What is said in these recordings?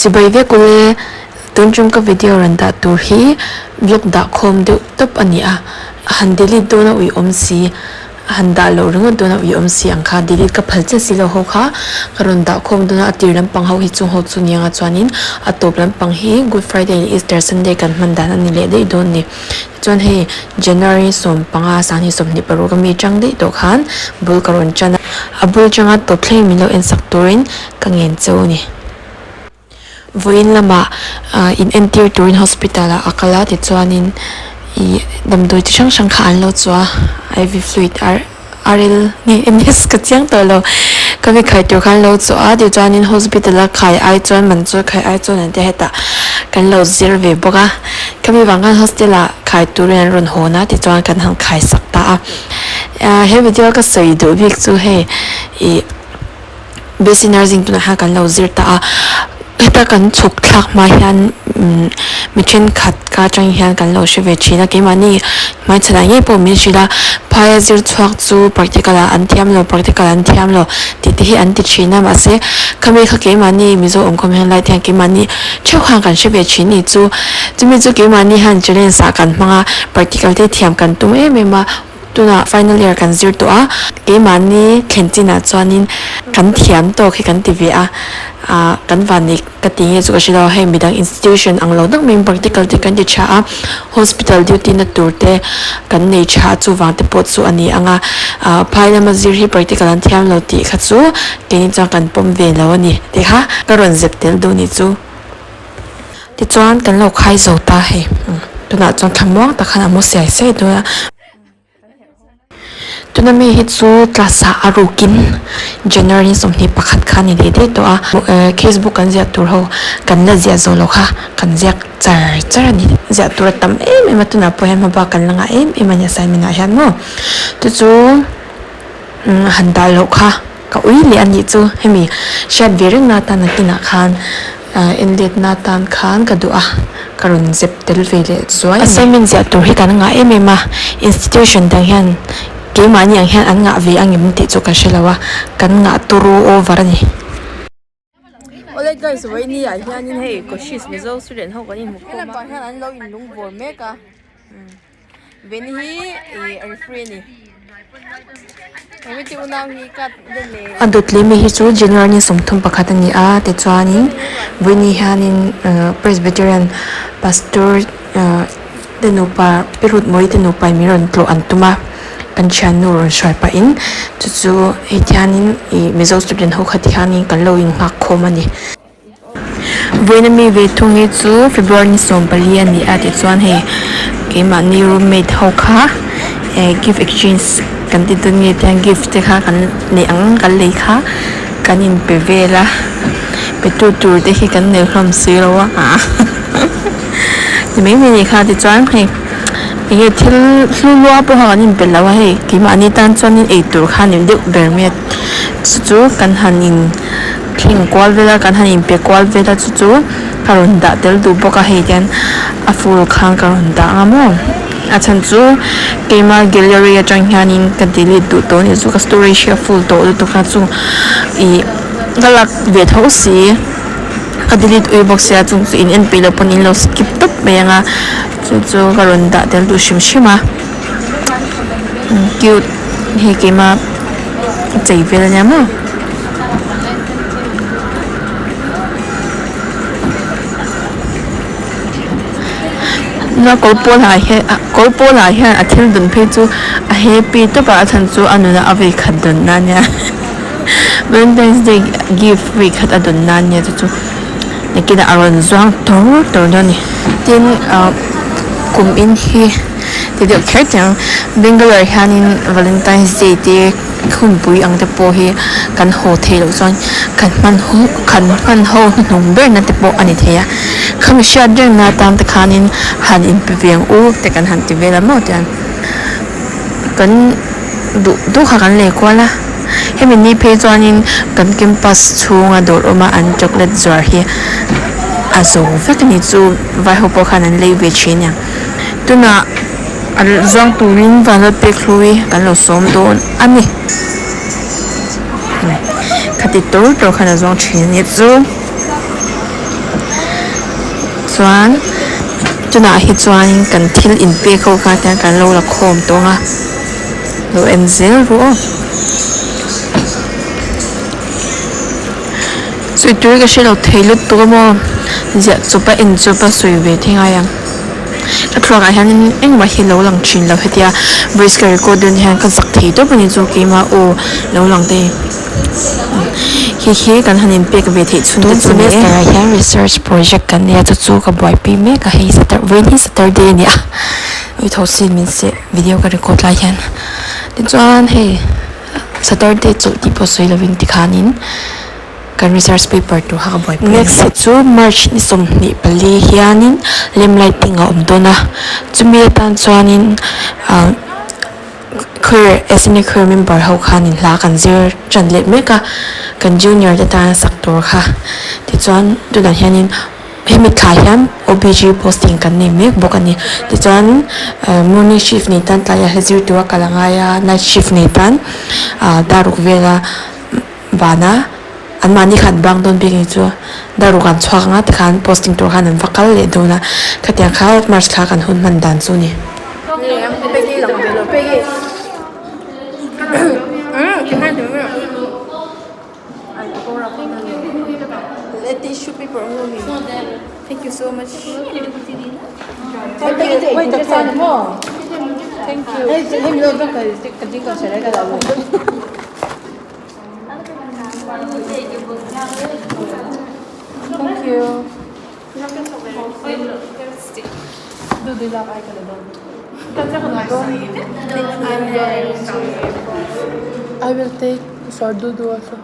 Chibai vek ule, tun tum ka video rawn dah tur hi vlog dah khawm deuh tawp a ni a, han delete dawn a ui awm si, han dah loh ringawt dawn a ui awm si ang kha delete ka phal chiah si lo ho kha ka rawn dah khawm dawn a, a tir lampang ho hi chung ho chu ni anga chuanin a tawp lampang hi Good Friday leh Easter Sunday kan hman dan a ni leh daih dawn a ni. Chuan hei January 15 2026 a mi tang daih tawh khan bul ka rawn tan a, a bul tanga tawp thleng min lo en sak turin ka ngen cheu a ni. Vawiin lamah in entir turin hospital ah a kal a tichuanin ih damdawi chi hrang hrang kha an lo chhuah a IV fluid RL nge MS ka chiang tawh lo ka mi khai tur kha an lo chhuah a tichuanin hospital a khai ai chuan man chu khai ai chuan an tia hetah kan lo zir ve bawk a khami vang khan hostel ah khai turin an rawn hawn a tichuan kan han khai sak ta a he video ka sawi duh bik chu hei ih. Basic nursing tunah hian kan lo zir ta a, heta kan chhuk thlak hma hian umm mi thenkhat ka atang hian kan lo hre ve thin a, keimahni hmaichhanah ngei pawh min hrilh a, phaia zir chhuak chu practical ah an thiam lo practical an thiam lo tih te hi an ti thin a, mahse khami kha keimahni Mizo awmkhawm hian lai te hian keimahni theuh khan kan hre ve thin ni chu, chumi chu keimahni hian challenge ah kan hmang a, practical te thiam kan tum em em a. Tunah final year kan zir tawh a, keimahni thlen chinah chuanin kan thiam tawk hi kan ti ve a, ah kan vanneih ka ti nge chu ka hre lo, hei midang institution ang lo deuh maiin practical te kan ti tha a, hospital duty na tur te kan nei tha a chuvang te pawh chu a ni ang a, ah phai lama zir hi practical an thiam lo tih kha chu keini chuan kan pawm ve lo a ni tih kha ka rawn zep tel duh ni chu. Tichuan kan lo khai zo ta hei tunah chuan thlamuang tak khan a mu siai siai dawn a. Tuna mi hi chu class ah a rukin January 21 kha a ni leh daih tawh a case book kan ziah tur ho kan la ziah zawh loh kha kan ziak char char a ni ziah tur a tam em em a tunah pawh hian hmabak kan la ngah em em a ni assignment ah hian maw chu chu han dah loh kha. Ka ui leh a nih chu hemi hriat ve reng na atan nakinah khan en let na atan khan ka duh a, ka rawn zep tel ve leh zuai a ni. Assignment ziah tur hi kan ngah em em a, institution dang hian keimahni ang hian an ngah ve angem tih chu ka hre lo a, kan ngah turu over a ni. Awle guys vawiini ah hianin hei Koshish Mizo student ho kan inhmu khawm a. Helam pang hian an lo inlung vawr mek a. Veni hi ih a referee a ni. Engmiti unau hi cut den leh. A dawt leh mi hi chu January ni 31 a ni a tichuanin vawiini hianin Presbyterian Pastor te nupa Pi Rutmawii te nupa in min rawn tlawh an tum a kan thiannu rawn hruai pahin chu chu hei tihianin ih Mizo student ho kha tihianin kan lo innghak khawm a ni. Vawiin ami ve thung hi chu February ni 14 a ni a tichuan hei keimahni roommate ho kha eh gift exchange kan ti dawn nge tiang gift te kha kan neih ang kan lei kha kan inpe vel a pe tu tur te hi kan nei hlawm si lo a ti mai mai a nih kha tichuan hei enge thil hlu lua pawh kha kan inpe lo a hei keimahni tan chuanin eitur kha a ni deuh ber mai a chu chu kan han in. Thleng kual vel a kan han inpe kual vel a chu chu ka rawn dah tel duh bawk a hei hian a full khan ka rawn dah ang a maw a chhan chu keima gallery atang hianin ka delete duh tawh a nih chu ka storage hi a full tawh lutuk a chung ih ka lak ve tho si ka delete ui bawk sia chung chu in en peih loh pawn in lo skip tawp mai ang a chu chu ka rawn dah tel duh hrim hrim a cute hei keima chei vel a nia maw. Na kawr pawl ah hian kawr pawl ah hian a thil dun phei chu a happy tawp a a chhan chu a nuna a vei khat dawn na ania valentine's day gift vei khat a dawn na ania chu chu nakinah a rawn zuang tawr tawr dawn a ni tin ah kum in hi ti deuh kher teh ang Bangalore hianin valentine's day te. Hunpui ang te pawh hi kan haw theih loh chuan kan hman ho kan hman ho hnuhnung ber na te pawh a ni thei a khami hriat reng na atan te khanin han inpe ve ang u te kan han ti vel a maw tiang kan duh duh kha kan lei kual a hemi ni phei chuanin kan campus chhunga dawr awm a an chocolate zuar hi a zo vek a ni chu vai ho pawh khan an lei ve thin a tunah. A zuang turin vanlawt pek hlui kan lo sawm dawn a ni. Khati tur tur khan a zuang thin a ni chu. Tichuan tunah hi chuanin kan thil inpek ho kha tiang kan lo la khawm tawh ang a lo en zel ru aw. Sawi tur hi ka hre lo thei lutuk a maw ziah chawp a en chawp a sawi ve thei ngai ang ka thluak ah hian engmah hi lo lang thin lo hetia voice ka record dawn hian ka zak thei tawp a ni chu keimah aw lo lang te hi hi kan han in pek ve theih chhun te chu ni e. Tun semester ah hian research project kan nei a chu chu ka buaipui mek a hei vawiin hi saturday a ni a awitho sin min seh video ka record lai hian tichuan hei. Saturday chawlh tih pawh sawi lovin tikhanin kan research paper tur kha ka buaipui a ni. Next hi chu March ni 24 hianin lem lighting a awm dawn a, chumi atan chuanin ah choir SNA choir member ho khanin hla kan zir tan leh mek a, kan junior te tana sak tur kha tichuan tunah hianin. Hemi thla hian OBG posting kan nei mek bawk a ni. Tichuan morning shift nei tan tlaiah hla zir tura kal a ngai a, night shift nei tan daruk vela vana anmahni khan bang dawn bik ni chu daruk an chhuak anga tikhan posting tur khan an va kal leh dawn a, khatiang kha March thla kan hun hman dan chu a ni. Tissue paper thank you so much thank you thank you I will take for Dudu also.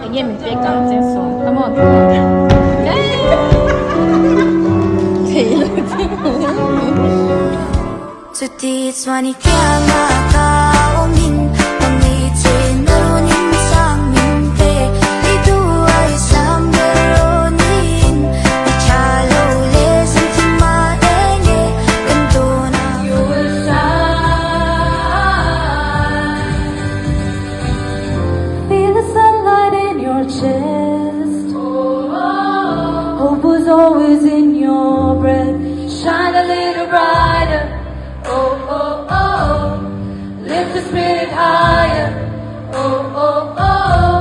Enge min pek ang che sawm come on Chuti chuan i kianga ka awmin Pangni che narunin sang min pe I duh ai sam ber rawnin I tha lo le zan thim a enge kan tawn a You will shine Feel the sunlight in your chest Hope was always in your breath Shine a little brighter Oh, oh, oh Lift the spirit higher Oh, oh, oh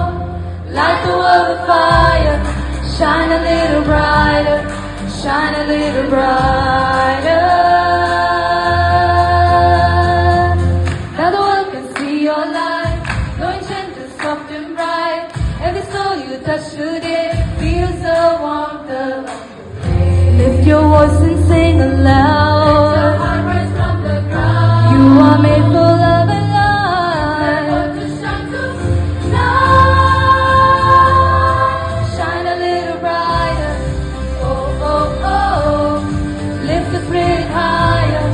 Light the world with fire Shine a little brighter Shine a little brighter Now the world can see your light Glowing gentle, soft and bright Every soul you touch today Feels the warmth of Lift your voice and sing aloud You are made for love and light Shine a little brighter Oh, oh, oh Lift the spirit higher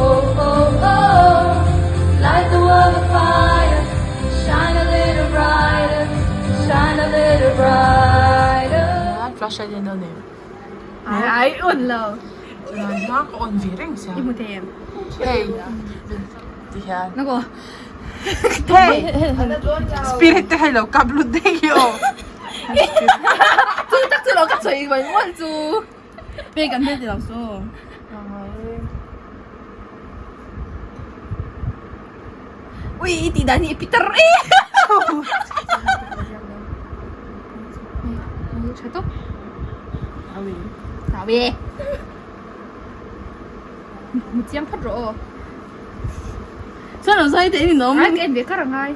Oh, oh, oh Light the world with fire Shine a little brighter Shine a little brighter Flashlight en dawn em? Ai on lo. Chuan hma ka on ve reng sia. I hmu thei em? Hei. ti hian. Nako. Hey! Spirit te hei lo kap lut daih hi aw. Chu tak chu lo ka sawi mai mual chu. Pek an hmel ti lo chu. Ui i tih dan hi i pitar e. Tha tawp. Awi. Mu chiang phawt rawh aw. Chuan lo zai te in awm. Ai ka en ve kar angai.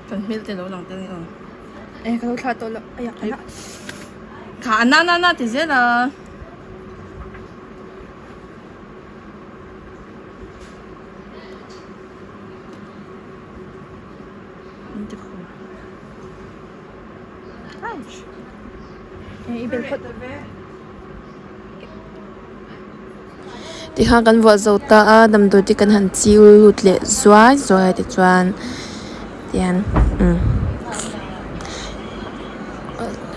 Kan hmel te lo lang tel ang. Eh ka lo thlah tawh lo ai ah. Kha na na na ti zel a. Tikhan kan vuah zo ta a damdawi te kan han chiu lut leh zuai zuai a tichuan tihian umm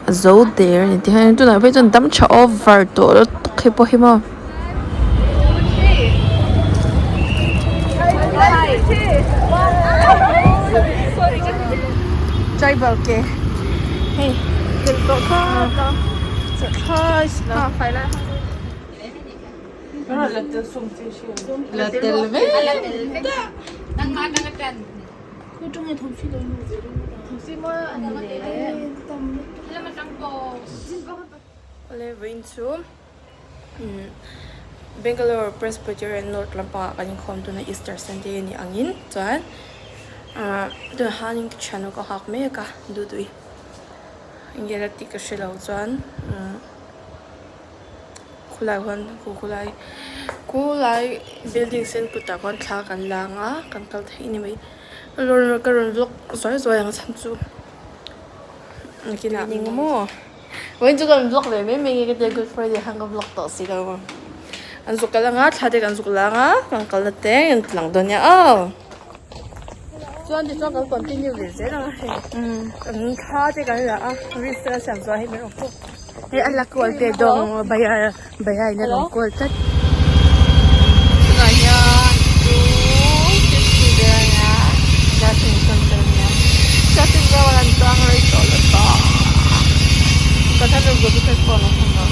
a zo der a ni tihian tunah phei chuan dam tha over tawh lutuk hi pawh hi maw. Tribal ke hei Awle vawiin chu Bangalore Presbyterian North lampangah kan inkhawm tuna Easter Sunday a nih angin chuan ah tunah hianin ka thiannu ka nghak mek a duh duh i enge la tih ka hrelo chuan umm. Khulai huan khu khulai khulai building sen kutah khuan thla kan la ang a kan kal theih a ni mai ka rawn vlog zuai zuai ang chhan chu nakinah ning maw vawiin chu ka rawn vlog ve mai mai nge ka tia good friday khan ka vlog tawh si lo a an zuk kal ang a thla te kan zuk la ang a kan kal na te an ti lang dawn nia aw chuan tichuan kan continue ve zel ang a hei kan thla te kan la a risk te kan siam zuai hei mai awm pawh. Hei a la kual te dawng bayar bayar in a rawn kual tlat. Tunah hian chu fifty vel a nia traffic center a nia traffic vel an tang rei tawh lo ta kan han rawn gobi phei pawh a lo hman lo.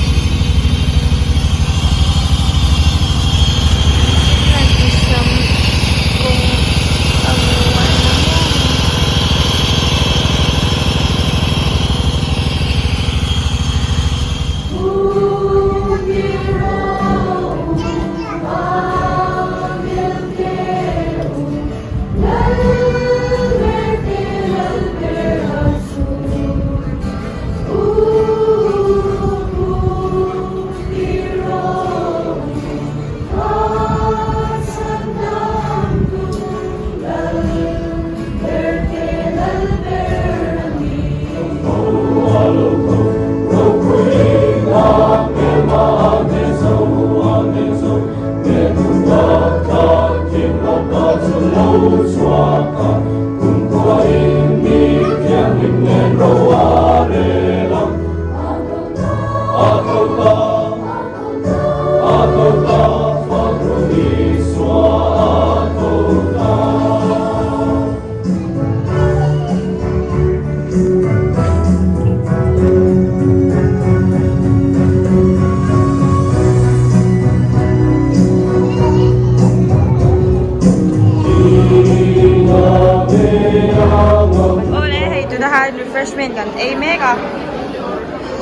Awle hei tuna hian refreshment kan ei mek a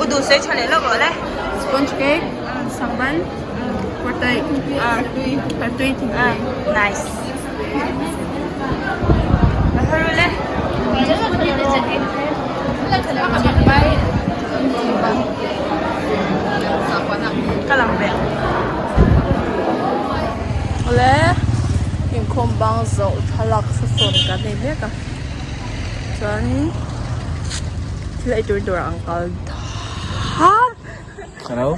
u duh sawi tha leh lawk rawh le sponge cake sangban kurtai tui thingpui nice. Ka lang ve ang. Awle inkhawm bang zawh thlalak sasawn kan nei mek a chuanin thil ei tur dawrah an kal har. Hello.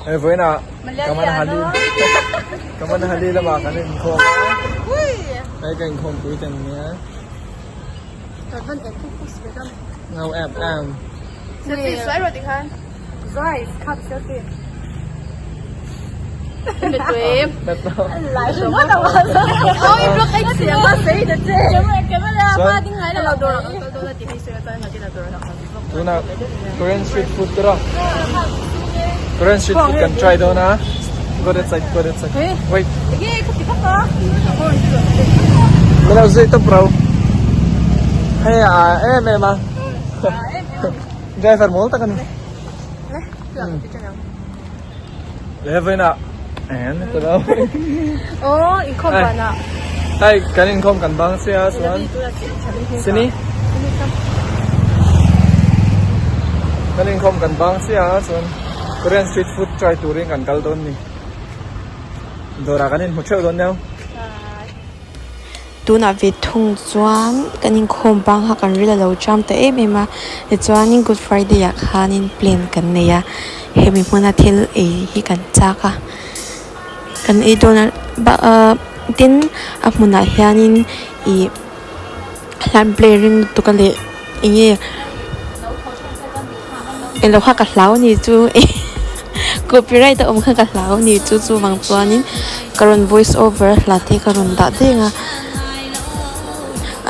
Hei vawiinah Kamanahali Kamanahali lamah kan inkhawm a hei ka inkhawm pui ta nia. Ngau em em. Selfie suai rawh tikhan. Zuai khap selfie. Tuna Korean street food te rawh. Korean street food kan try dawn a. Go that side, go that side. Wait. Min lo zui tawp ro. Hei a em em a. Driver mawl tak a ni. Le vawiin ah en ka lo. Aw inkhawm ban ah. Hei kan inkhawm kan bang sia chuan sini kan inkhawm kan bang sia chuan Korean street food try turin kan kal dawn ni. Dawrah kan inhmu theuh dawn nia. Tunah ve thung chuan kan inkhawm bang kha kan ril a lo cham ta em em a tichuanin good friday ah khanin plan kan nei a hemi hmuna thil ei hi kan chak a kan ei dawn a ah tin a hmunah hianin ih hla play ring lutuk a leh eng nge englo kha ka hlau a ni chu copyright a awm kha ka hlau a ni chu chuvang chuanin ka rawn voice over a hla te ka rawn dah daih ang a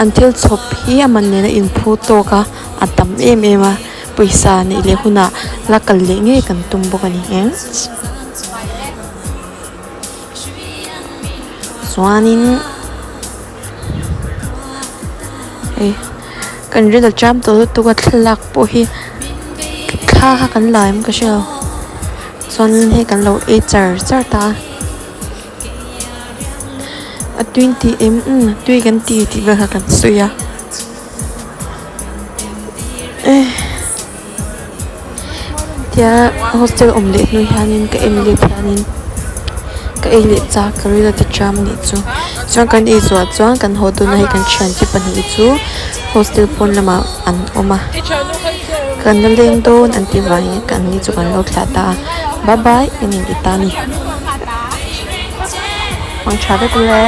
an thil chhawp hi a man nena inphu tawk a a tam em em a pawisa neih leh hunah la kal leh ngei kan tum bawk a ni eng chuanin. Hei kan ril a cham tawh lutuk a thlalak pawh hi thla kha kan la em ka hre lo chuanin hei kan lo ei char char ta a a tui tih em umm tui kan ti tih vel kha kan sawi a eh tia hostel awm leh hnu hianin ka en let hianin ka ei leh chak ka ril a ti cham anih chu chuan kan ei zawh chuan kan haw dawn a hei kan thiante pahnih chu hostel pawn lamah an awm a kan la leng dawn an tih vangin kan ni chu kan lo thlah ta a bye bye en in ti ta a ni mang tha vek ule.